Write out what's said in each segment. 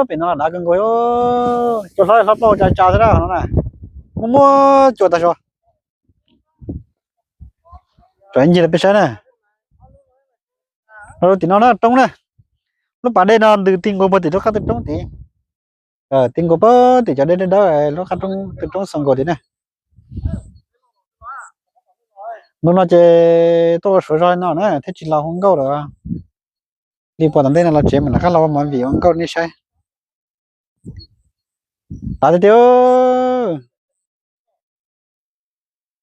Pem no dav kawg nkaus, cua hlob hlob plaub tsa tsa xwb na qhov no na. Muaj muaj cua tag zog. Tsom ib ncig rau peb saib na. Tim no na roob na. Lub pas dej no ntws ti nkaus puag tim lub qab twb roob tid. Ti nkaus puag tim cov dej dawb dawb lub qab twb roob xaus nkaus tim na. Ntu no ces tuaj ua suav zog li no na thiaj tsis los hu nkauj lawm. Li puag tom ntej no los tsev mam rov qab los ua movie ua nkauj nej saib. Dav tiag tiag.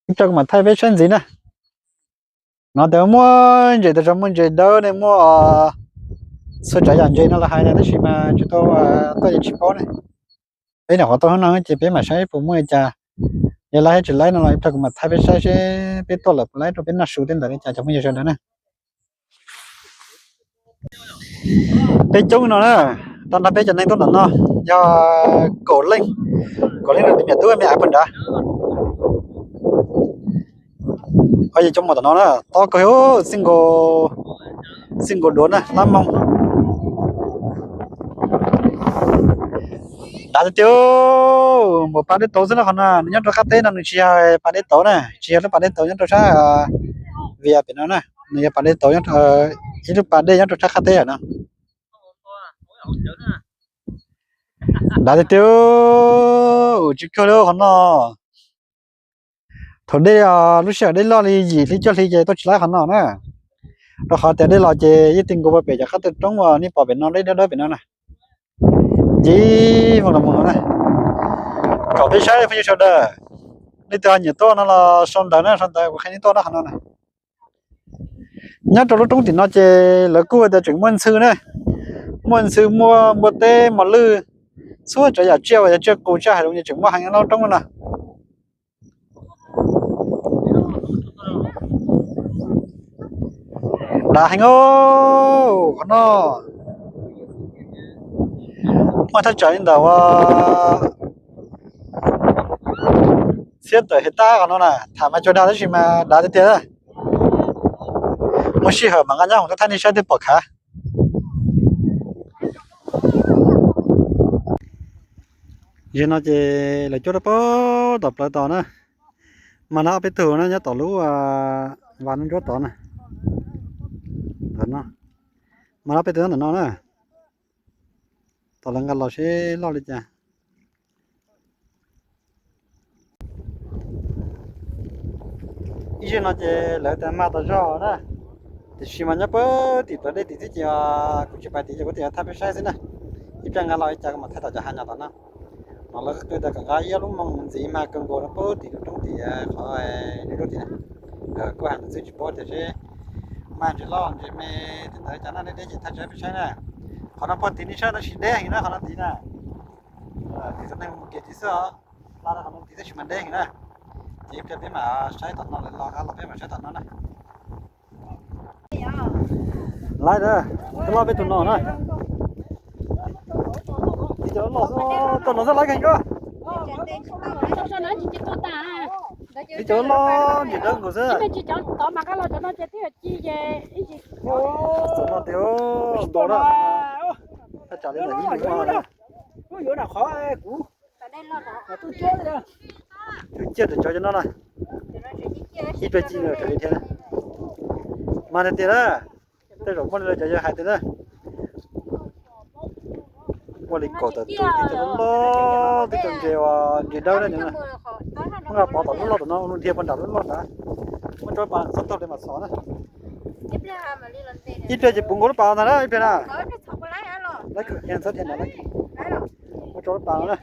Ib pliag kuv mam thaij peb saib ntxiv na. No tias muaj ntses tas zog, muaj ntses dawb ne, muaj txhua tsav yam ntses no los hais na, tab sis mas tsis tau tuaj ces tsis paub ne. Peb nyuam qhuav tuaj hnub no ces peb mam saib puas muaj li cas. Yog laib thiab tsis laib no los ib pliag kuv mam thaij peb saib seb peb tuaj lawm puas laib rau peb noj su tej ntawd li cas cov phooj ywg sawv daws na. Peb coob no na, tau nrog peb cov neeg tuaj ntawm no yog kaum leej, kaum leej rau tus me nyuam tub me av puag nrad. Ho yog cov mus tom no na, tob kawg, txij nkaus, txij nkaus duav na, lab moo. Dav tiag tiag, npaum pas dej tauv xwb na qhov no, nws nyob rau qab teb no, nws tsis yog pas dej tauv na, tsis yog lub pas dej tauv nyob rau sab vias pem no na, nws yog pas dej tauv, ib lub pas dej nyob rau sab qab teb no. Dav tiag tiag, tsis kawg li qhov no. Thaum dej, lub sij hawm dej loj li yim hli cuaj hli ces tuaj tsis laib qhov no na. Rau qhov tias dej los ces yeej ti nkaus puag pem cov qab twb roob uas nej pom pem no deb dawb dawb pem no na. Ncig mus los mus no na. Kom peb saib phooj ywg sawv daws, leej twg ho nyiam tuaj no los sau ntawv na, sau ntawv kuv qhia nej tuaj dab qhov no na. Nyob rau lub roob tim no ces lawv kuj tias tseem muaj ntxhw na, muaj ntxhw, muaj npua teb, mos lwj, txhua tsav yam tsiaj uas yog tsiaj qus tsiaj hais lus ces tseem muaj heev nyob lub roob no na. Dav heev os, qhov no muaj thaj tsam li ntawm ua txhiab tawm hais tab qhov no na, tham mas tsuas dag tab sis mas dav tiag tiag. Muaj sij hawm mas nqa nyob hoom thaij nej saib twb pom khav. Yog no ces lawv cuab rau pem tom plawv tod na, mas no ob peb tug na nyob tom lub vas no ntsuab tod na. Mas no ob peb tug nyob ntawm no na, tom lawv nqa los seb loj li cas. Ib zig no ces lawv tas mag tas zog na, tiam sis mas nyob puag tim plawv dej tim xwb ces kuv tsis pais tid ces kuv tias thaij peb saib xwb na. Ib pliag nqa los li cas kuv mam thaij tom cov hav nyom tom no. No lawv qw tas kom nqa ib ob lub moo mus ntxiv mag kawg nkaus rau puag tim lub roob tim qhov lub roob tim na. Kuj hais ntawd xwb tsis paub tias seb mag ntses loj ntses me tej ntawd cas na, deb deb ces thaij tso peb saib na. Qhov no puag tim nej saib tab sis deb heev na qhov no tid na. Tim tau neeg mus kiag tid xwb os, hla rau qhov no tid tab sis mas deb heev na. Ces ib pliag peb mam saib tom no lawm los, los peb mam saib tom no na. Lawv twb loj peb tus no na. Ib co loj xwb, tom no xwb lawv kheev koj. Ib co loj ntsim dawb nkaus xwb. Tom no tias tsis tau na. Thaj tsam li ntawm ib nus na. Tus ciaj tawm cov cov no na. Ib pliag ci raws li thiab na. Mas tiag tiag na, tej zaum muaj li lawv cov yawg hais tiag na. Muaj li kaum tawm tus, tib co loj loj, tib co ntses uas ntses dawb na. Muab nqa pov tom lub loj tom no, ua lub ntiag puag nram lub loj nrad. Muab tso pas txhob taug li mas xov na. Ib pliag ces puv nkaus lub pas ntag na ib pliag na. Muab tso lub pas na.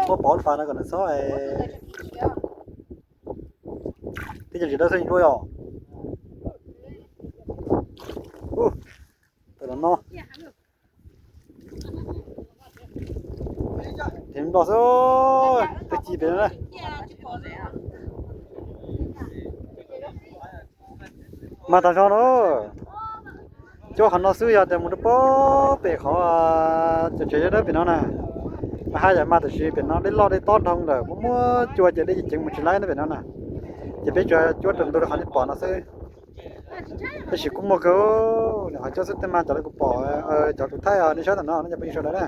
Muab pov lub pas no kom nws txhob. Tib co ntses dawb xwb ua yog. Tawm los no. Tes nplog xwb, tag ci pem no na. Mas tas zog na, cuab qhov no xwb, yog tias mus rau pem qhov cov tsev dawb dawb pem no na, mas haj yam mag, tiam sis pem no dej loj dej tob dhau lawm, muaj muaj cua ces dej ceev mus tsis laib na pem no na. Ces peb tsuas cuab rau ntug rau qhov nej pom no xwb. Tab sis kuj muaj kawg, nws qhov cuab xwb tej mas cov lawv kuv pom, cov tus thaij nej saib tam no no cov phooj ywg sawv daws na.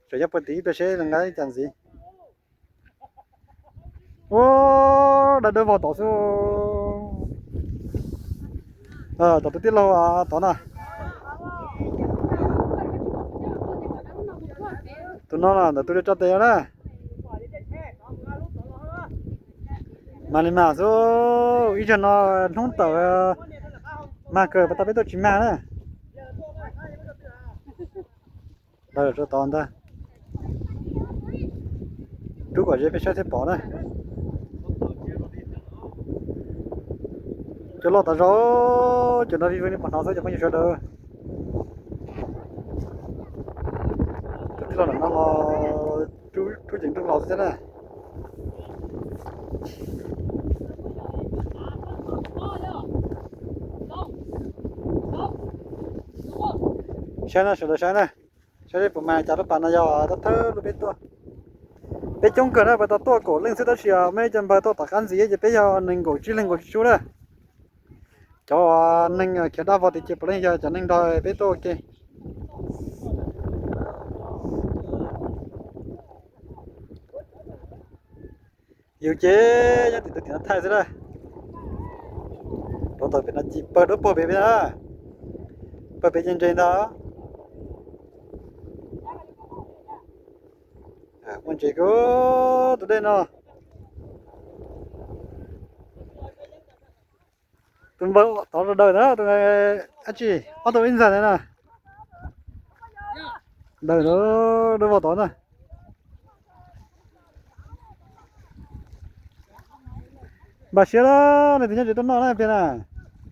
Tseem nyob puag tim ib pliag seb nqa li cas ntxiv. Ua, dawb dawb vog tod xwb. Tom tus tij laug tod na. Tus no ntawm tus tso tes na. Mas li mas xwb, ib zaug no hnub tawm mag kawg, pas tau peb tuaj tsis mag na. Daws rau tod ntag. Rub kom ze peb saib thiaj pom na. Cov loj tas zog, cov no vij vwg li pom hnov xwb cov phooj ywg sawv daws. Tus tij laug ntawm no los rub ceev rub los xwb thiab na. Saib na sawv daws saib na, saib seb puas mag cas lub pas no yog thawj thawj lub peb tuaj. Peb coob kawg na, peb tau tuaj kaum leej xwb tab sis muaj ib co npawg tuaj tom qab ntxiv ces peb yog nees nkaum tsib leeg nkaus tsis tsub na. Cov neeg khiav dab vog tiag ces puav leej yog cov neeg nrog peb tuaj ua ke. Yus ces nyob tim tus tim no thaij xwb na. Rau tom pem no ci pawg duab puag pem peb na. Pawg pem ces ntses ntag. Muaj ntses kawg tus dej no. Tus npawg tod daws na, tus dab tsi, ob tug ib ntxag ntawd na. Daws na, dawb vog tod na. Npaj siab na, leej twg nyob tsev tuaj noj na pliag na.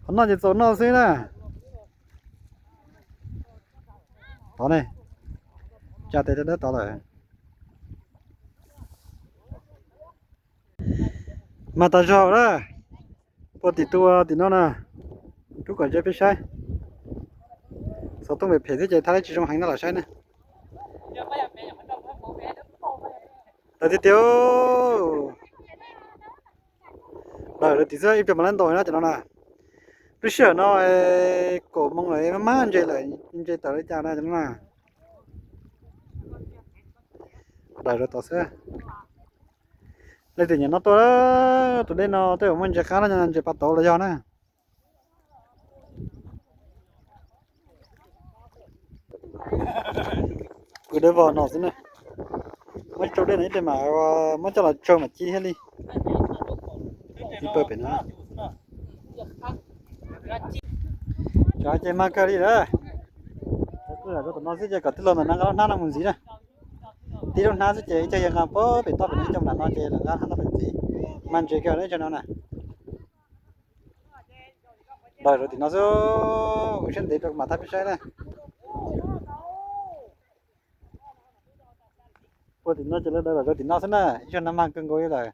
Qhov noj ces txaus noj xwb na. Tod ne, tsa tes rau dawb tod lawm. Mas tas zog na, puag tim tus tim no na, rub kom ze peb saib. Xov tooj phem phem xwb ces thaij tsis zoo heev no los saib na. Daws tiag tiag. Daws rau tim xwb ib pliag mam li ntaus na cov no na. Lub sij hawm no kaum moos lawm maj maj ntses lawm, ntses tawm li cas na cov no na. Daws rau tod xwb. Leej twg nyiam noj tuaj, tus dej no tej zaum muaj ntses qab no, ntses pas tauv los yog na. Kwv dawb vog no xwb na. Muab tsau dej no ib pliag mas muab coj los tsau mam ci thiaj li. Ib pawg pem no. Cov ces mag kawg li lawm. Rau tom no xwb ces kom tij laug ntawm no nqa lub hnab no mus ntxiv na. Tib lub hnab xwb ces ib co yawg nqa pem toj pem no, ib co nram no ces lawv nqa hnab no pem ntxiv. Mag ntses kiag lawm ib co no na. Daws rau tim no xwb, ua siab ntev rau kuv mam thaij peb saib na. Puag tim no ces lawv daws rau tim no xwb na, ib zaug no mag kawg nkaus li lawm.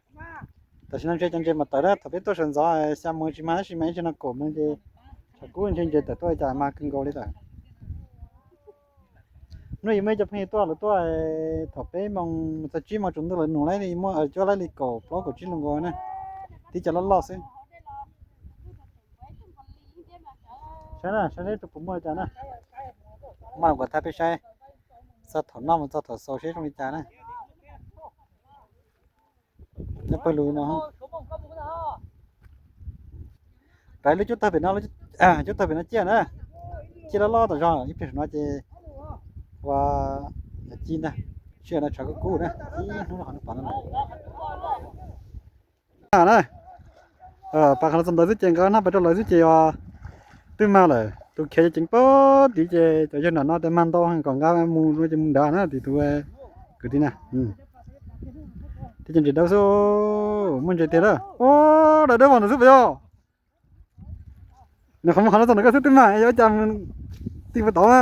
Tam sim no ntshe cov ntses mam tawm na, thaum peb tuaj sawv ntxov xya moos tsis mag tab sis mas ib zaug no kaum moos ces tshav kub ntshe ntses tawm tuaj li cas mag kawg nkaus li lawm. Hnub ib muaj ib co phooj ywg tuaj lawv tuaj thaum peb moos txog tsib moos tsaus ntuj lawv num laib li muaj cuab laib li kaum plaub kaum tsib lus nkaus na. Tib co loj loj xwb. Saib na, saib seb puas muaj li cas na. Maj kuv thaij peb saib, txog thaum noj mus txog thaum xaus seb zoo li cas na. Pawg lug no, rau lub cub tawg pem no, cub tawg pem no ciaj na, ciaj loj loj tas zog ib pliag saum no ces ua ci ntag, sij hawm no tshav kub kub na, ib hnub no qhov no pom no na. Na, pas qhov no txog ntawd xwb ces nqa hnab pais rau lawv xwb ces twb mag lawm. Tus khiav ceev pab tid ces cov yawg nram no tias mag ntau heev kom nqa mus no ces mus nrad na tim tus kwv tij na. Tib co ntses dawb xwb, muaj ntses tiag lawm. Ua, dawb dawb vog ntawd xwb puas yog? Nws qhov muag qhov no txog ntawm koj xwb twb mag, yog ua cas mus ti puag tod na.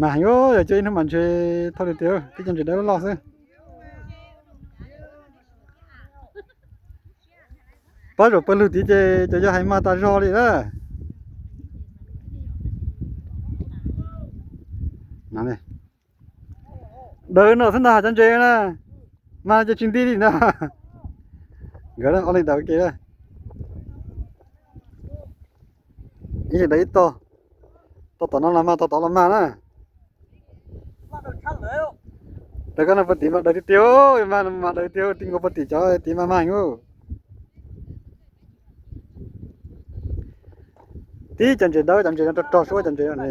Mas heev, yog cuab ib hnub mas ntshe thauj li tiag, tib co ntses dawb loj xwb. Pab zaum pawg lug tid ces cov yawg hais mag tas zog li na. Daws no xwb ntag cov ntses na, mas ces tsis nti li ntag. Nkawd ob leeg daws ke, ib leeg daws ib tog, tog tom no los mag, tog tod los mag na. Daws koj no puag tim mas daws tiag tiag, mas daws tiag, ti nkaus puag tim cov tim mas mag heev. Tib cov ntses dawb, cov ntses no rog rog suab, cov ntses no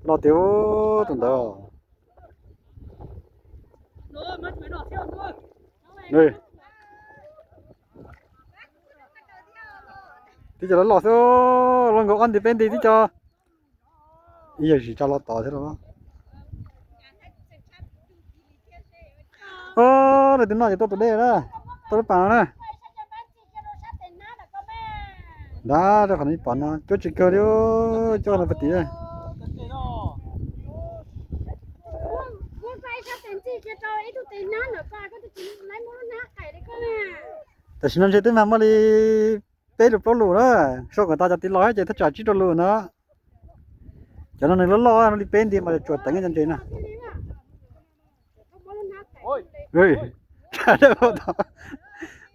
los tiag tus ntawd. Tib co loj loj xwb, loj nkaus ob nti peb nti tib co. Ib yam tsis tso los tod thiab los. Os, tus no ces tuaj tus deb na, tuaj lub pas no na. Nrad rau qhov no pom no cuab tsis kawg li, cuab no puag tim. Tam sim no ntshe twb mag muaj li peb lus plaub lus na, sau kom tau cov tiv los ces thaj tsam tsib rau lus na. Cov no nws loj loj li peb nti mas tsuas teev cov ntses na.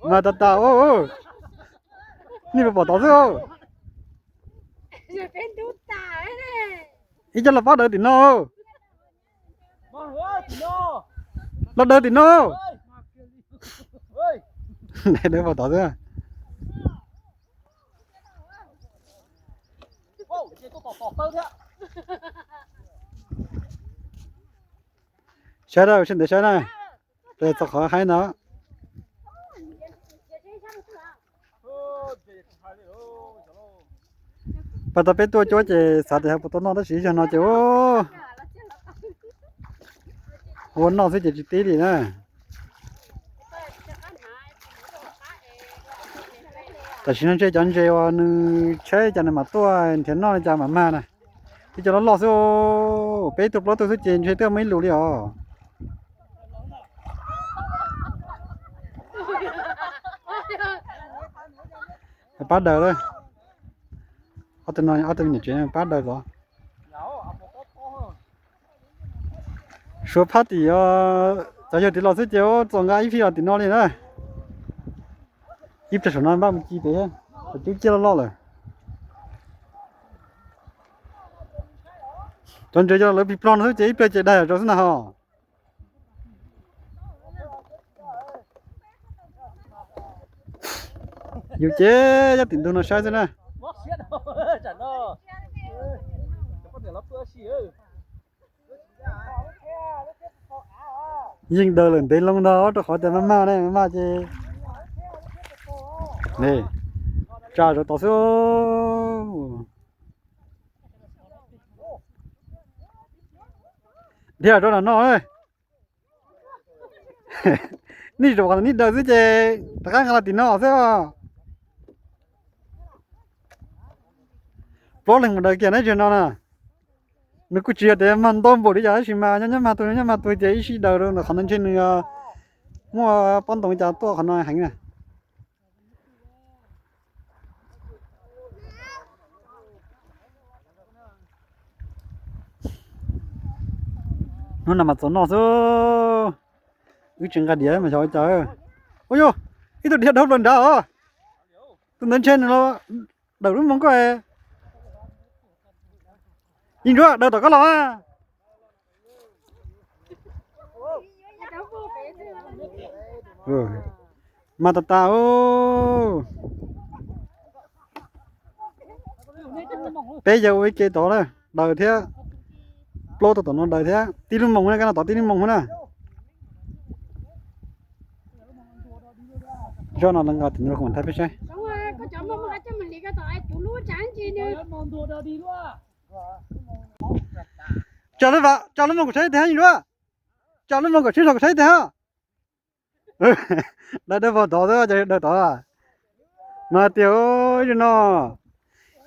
Mas tas tas, nej puas pom tod xwb. Ib co los pab daws tim no. Los daws tim no. Daws pom tod xwb. Saib na, sawv ntawd saib na, txog qhov haib no. Pas tas peb tuaj cuab ces xav tias ho puas tau noj tab sis ib zaug no ces ua noj xwb ces tsis tib li na. Tam sim no ntshe cov ntses uas nws tshaib cas nws mam tuaj nrhiav noj li cas mam mag na. Tib co loj loj xwb, peb tug plaub tug xwb ces ntshe twb muaj ib lus li os. Pab daws, ob tug no ob tug niam tsev pab daws los. Suav phab tim os, cov yawg tim los xwb ces txaus nqa ib phij los tim no li na. Ib pliag saum no npaj mus ci pem, cub ciaj loj loj lawm. Cov ntses cov lawv plig plog no xwb ces ib pliag ces daig rau xwb na ho. Yus ces nyob tim ntug no saib xwb na. Yeej daws lawm ntev loo ntag rau qhov tias maj maj ne, maj maj ces ne, tsa rau tod xwb. Dhia rau nram no. Nej zaum qhov nej daws xwb ces rov qab nqa los tim no xwb os. Plaub leeg mus daws kiag neb zaum no na. Nws kuj tsis yog tias mag ntau npaum li cas tab sis mas nyob nyob mag tug nyob nyob mag tug ces ib sij daws rau ntawm qhov no ntshe nws muaj pob ntoo li cas tuaj qhov no heev na. Hnub no mas txaus noj xwb. Wb tsis nqa diav mas xyov ua cas. Ua yog ib tug diav dawb plaws nrad os. Tus ntawd ntshe nws los dawm lub moos koj. Yeej Ntsuab, daws tom koj los. Mas tas tas. Peb yawg ua ib ke tod na, daws thiab. Plaub tug tom no daws thiab, tib lub moos na, kab no tod tib lub moos na. Zoj no lawv nqa tim no kuv mam thaij peb saib. Tsa lub, tsa lub moos kuv saib tiag Yeej Ntsuab. Tsa lub moos kom sib zog kuv saib tiag. Daws daws pog tod xwb, daws tod. Mas tias ib no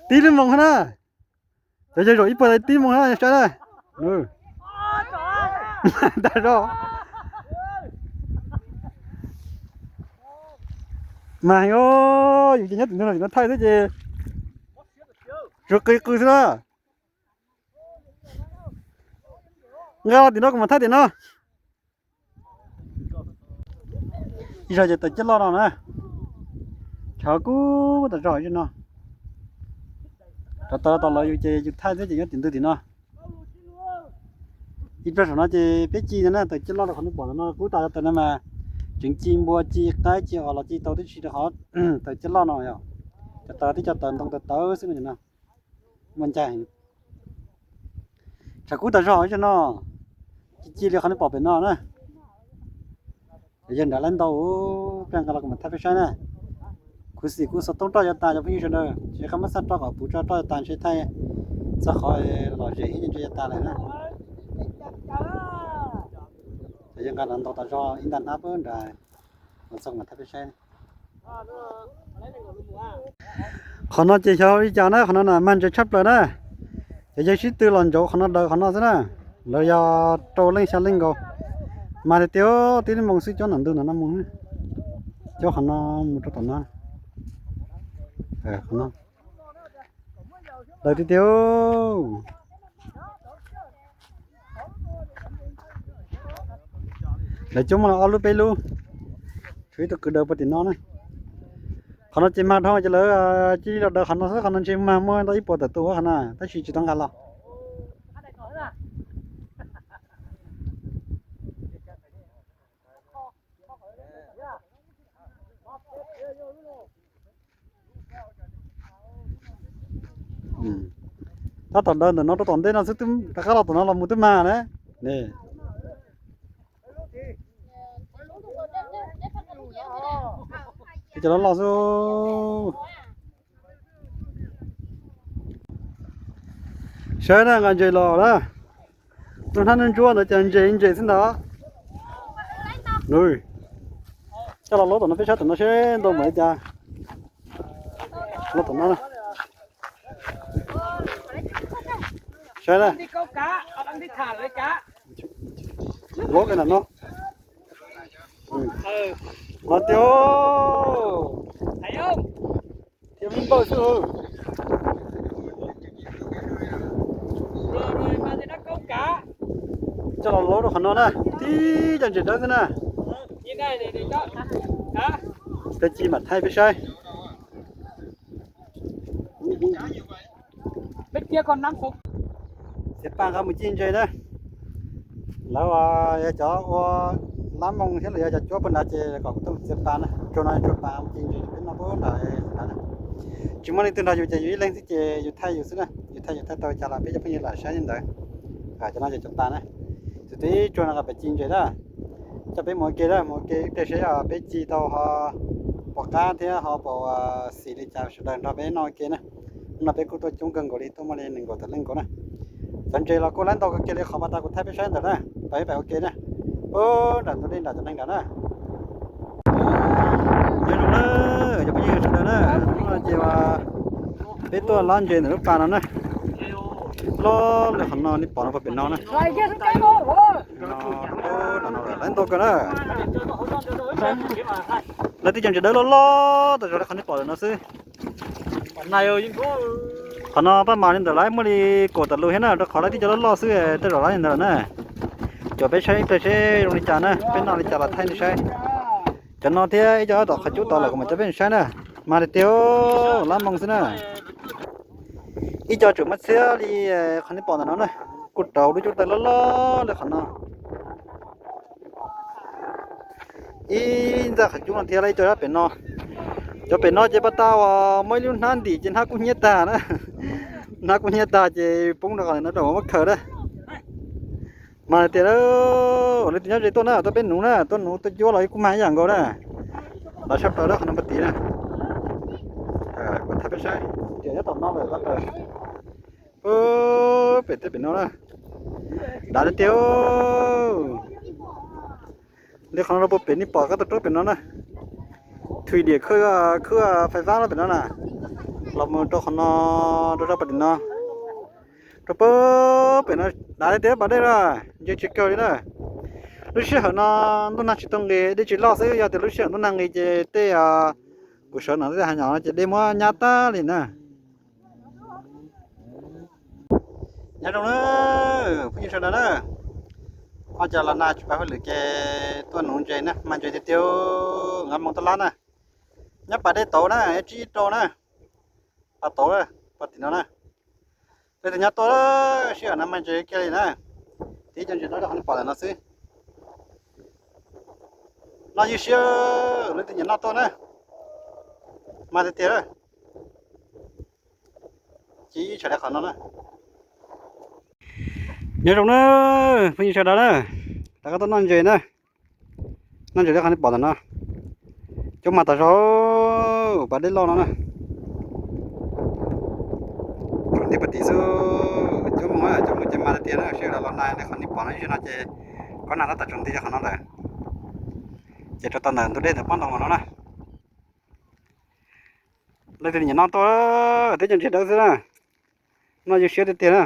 tib lub moos na. Cov yawg zaum ib puag tib moos na saib na. Tag zog. Mas heev, yus ces nyob tim ntug no thaij xwb ces tsuas qw qw xwb na. Nqa los tim no kuv mam thaij tim no. Ib zaug ces tawm ciaj loj no na. Tshav kub tas zog ib zaug no. Rov tawm tom lawv yus ces yus thaij xwb ces nyob tim ntug tim no. Ib pliag saum no ces peb ci na, tawm ciaj loj rau qhov nej pom no kub tas tawm no mas tseem ci npua ci qaib ci os los ci tau tib si rau qhov tawm ciaj loj no yog cov taws tib co taws ntoo taws tawv xwb no. Muaj ncaj heev. Tshav kub tas zog ib zaug no. Ci ci li qhov nej pom pem no na. Yawg nrad lawv ntau, peb nqa los kuv mam thaij peb saib na. Khuv xim kuv xov tooj roj yuav tas cov phooj ywg sawv daws, ces qab muab xaj roj kom puv tso roj yuav tas ntshe thaij txog qhov lom zem ib ntsia yuav tas lawm na. Ces yawg nqa nrad ntau tas zog ib nta hnab pab nrad los txog kuv mam thaij peb saib. Qhov no ces xyov li cas na, qhov no na mag ntses tshaj plaws na. Ces yawg sib tw los ntsoov qhov no daws qhov no xwb na. Lawv yog rau leej xya leej nkaus. Mag tiag tiag, tib lub moo xwb cob nram ntug ntawm no mus. Cob qhov no mus rau tom no. Qhov no daws tiag tiag. Lawv coob muaj ob lub peb lub. Tshuav ib tug kwv daws puag tim no na. Qhov no ces mag dhau ces lawv cia li los daws qhov no xwb, qhov no ntshe mag muaj ntau ib puas tawm tus qhov no tab sis tsis tau nqa los. Tab tom daws ntawm no rau tom ntej no xwb, rov qab los tom no los mus twb mag na. Cov loj loj xwb. Saib na, nqa ntses los na. Tus hnab ntsuab ntawd ces ntses ntses xwb ntag. Coj los laub tom no peb saib tom no seb ntau npaum li cas. Laub tom no. Saib na. Laub kiag nram no. Los tiag. Thiab vib npawj xwb. Coj los laub rau qhov no na, tib co ntses dawb xwb na. Peb ci mam thaij peb saib. Txiav pas nqa mus ci ntses na. Lawv yog cov ua lab moo thiab los yog cov cuab puag nrad ces kom kuv tuaj txiav pas na, tsuag no tsuag pas mus ci ntses peb noj pub nram nrad na. Tsis muaj leej twg nrog yus ces yus ib leeg xwb ces yus thaij yus xwb na, yus thaij yus thaij tau cas los peb cov phooj ywg lam saib li ntawd. Cov no ces cov pas na, tus twb tsuag no kom peb ci ntses na. Coj peb mus ua ke na, mus ua ke ib pliag seb peb ci tau ho puas qab thiab ho puas xis li cas sawv daws nrog peb noj ua ke na. Hnub no peb kuj tuaj coob kawg nkaus li, tuaj muaj li nees nkaum tawm leej nkaus na. Cov ntses los kuj lab ntau kawg kiag li, qhov pas tas kuv thaij peb saib ntawd na, pab peb ua ke na. Ub, nram tus dej nram cov neeg nrad na. Nyob zoo na, cov phooj ywg sawv daws na, hnub no ces peb tuaj lab ntses ntawm lub pas no na. Loj li qhov no nej pom no puag pem no na. Lab ntau kawg na. Lawv tib co ntses dawb loj loj tas zog li qhov nej pom ntawm no xwb. Qhov no paj mas li ntawm lawv muaj li kaum tawm lus thiab na, rau qhov lawv tib co loj loj xwb tej zaum lab li ntawd na. Cov peb saib ib pliag seb zoo li cas na, peb noj li cas los thaij nej saib. Cov no thiab ib co tom qhov cub tod los kuv mam coj peb saib na. Mas tiag tiag, lab moo xwb na. Ib co tseem muaj txhiab li qhov nej pom ntawm no na, kuj rau lub cub taw loj loj li qhov no. Ib ntxaj qhov cub no thiab lawv ib co nyob pem no. Cov pem no ces pas tas uas muaj ib lub hnab ntim ces hnab kub hnyiab tag na. Hnab kub hnyiab tag ces poob rau qhov no rau muab khaws na. Mas tias, ua li tus nyob ze tuaj na, tuaj peb nuv na, tuaj nuv tuaj cuab los kuj mag ib yam nkaus na. Los sab plaws lawm qhov no pas tid na. Kuv thaij peb saib, tias nyob tom no lawm sab plaws. Pem tej pem no na. Dav tiag tiag. Li qhov no rau puag pem nej pom kab tau roob pem no na. Thwm diam khwb fais fab no pem no na. Los mus rau qhov no, rau zaj pas tim no. Rau puag pem no dav tiag tiag pas dej na, ntse tsis kawg li na. Lub sij hawm no ntuj nag tsis tau nqis, dej tsis loj xwb, yog tias lub sij hawm ntuj nag nqis ces tej kuv sawv no tej hav nyom no ces dej muab nyab tag li na. Nyob zoo na, phooj ywg sawv daws na. Ob cov los nag tsis paub hauj lwm ces tuaj nuv ntses na, mag ntses tiag tiag, nqa moo tuaj lab na. Nyob pas dej tauv na, tsib rau na, pas tauv, pas tim no na. Leej twg nyob tuaj sij hawm no mag ntses kiag li na. Tib cov ntses no rau qhov nej pom ntawm no xwb. Noj ywj siab, leej twg nyiam noj tuaj na, mag tiag tiag. Ces ib tsam li qhov no na. Nyob zoo na, phooj ywg sawv daws na, rov qab tuaj noj ntses na. Noj ntses li qhov nej pom ntawm no, coob mas tas zog, pas dej loj no na. Tsaus nti pas tim xwb, coob mus coob mus ces mag tiag tiag na. Sij hawm los nag li qhov nej pom no, ib zaug no ces kob nag tab tom tsaus nti rau qhov no lawm. Ces rau tau ntawm ntug dej ntawm pob ntoo no na. Leej twg nyiam noj tuaj, tib cov ntses dawb xwb na. Noj ywj siab tiag tiag na.